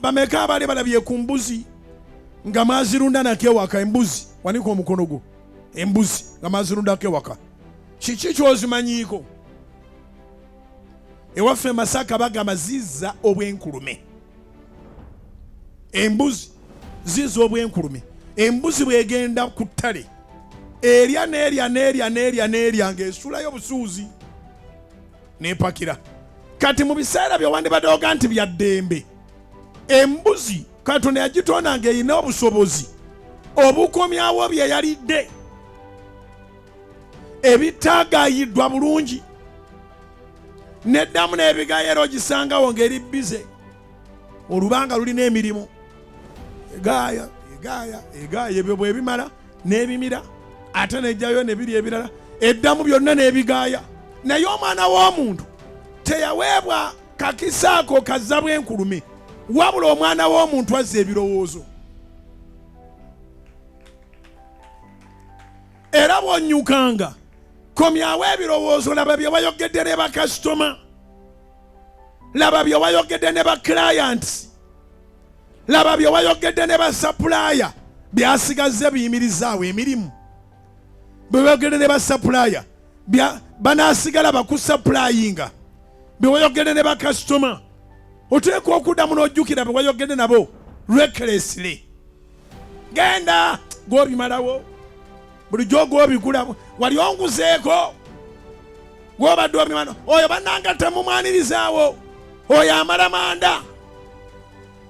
Bameka abaali balabye ku mbuzi nga mwazirunda nako ewaka? Embuzi, wanika omukono gwo. Embuzi nga mwazirundako ewaka, kiki kyozimanyiiko? Ewaffe Masaka bagamba zizza obwenkulume. Embuzi zizza obwenkulume. Embuzi bwegenda ku ttale erya n'erya n'erya n'erya n'erya ng'esulayo busuuzi nepakira. Kati mu biseera bye wandibadde oga nti bya ddembe, embuzi Katonda yagitonda ng'erina obusobozi obukomyawo bye yalidde ebitaagayiddwa bulungi, neddamu n'ebigayo, era ogisangawo ng'eri bize olubanga lulina emirimu, egaaya, egaaya, egaaya. Ebyo bwebimala n'ebimira, ate nejjayo ne biri ebirala, eddamu byonna n'ebigaaya. Naye omwana w'omuntu teyaweebwa kakisa ako kazza bwenkulume, wabula omwana w'omuntu azza ebirowoozo. Era bw'onnyukanga, komyawo ebirowoozo, laba bye wayogedde ne bakasitoma, laba bye wayogedde ne ba clients, laba bye wayogedde ne ba supplier byasigazze biyimirizaawo emirimu. Bwe wayogedde ne ba supplier banaasigala bakusupplyinga? Bwe wayogedde ne bakasitoma, oteekwa okuddamu n'ojjukira bwe wayogedde nabo recklessly. Genda gw'obimalawo bulijjo, gw'obigula, wali onguzeeko, gw'obadde obimala. Oyo bannanga temumwanirizaawo, oyo amala manda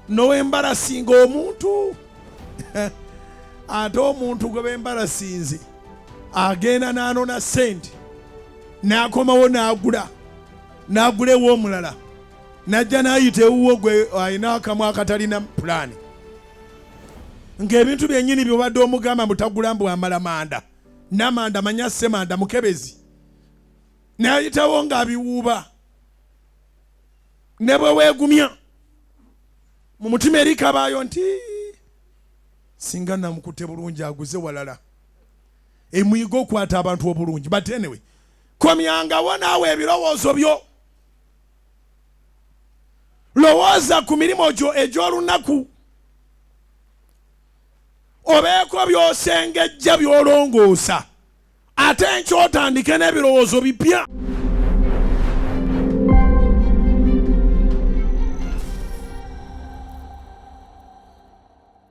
nowembarasinga omuntu. Ate omuntu gwe bembarasinze agenda n'anona sente, n'akomawo n'agula, n'agula ew'omulala, n'ajja n'ayita ewuwo gwe alina akamu akatalina pulaani, ng'ebintu byennyini byobadde omugamba mutagula, mbu amala manda namanda, manya semanda mukebezi, n'ayitawo ng'abiwuuba. Ne bwe weegumya mu mutima, eri kabaayo nti singa namukutte bulungi aguze walala. Emuyiga okwata abantu obulungi. But anyway, komyangawo naawe ebirowoozo byo, lowooza ku mirimu gyo egy'olunaku, obeeko by'osengejja, by'olongoosa, ate enkyotandike n'ebirowoozo bipya.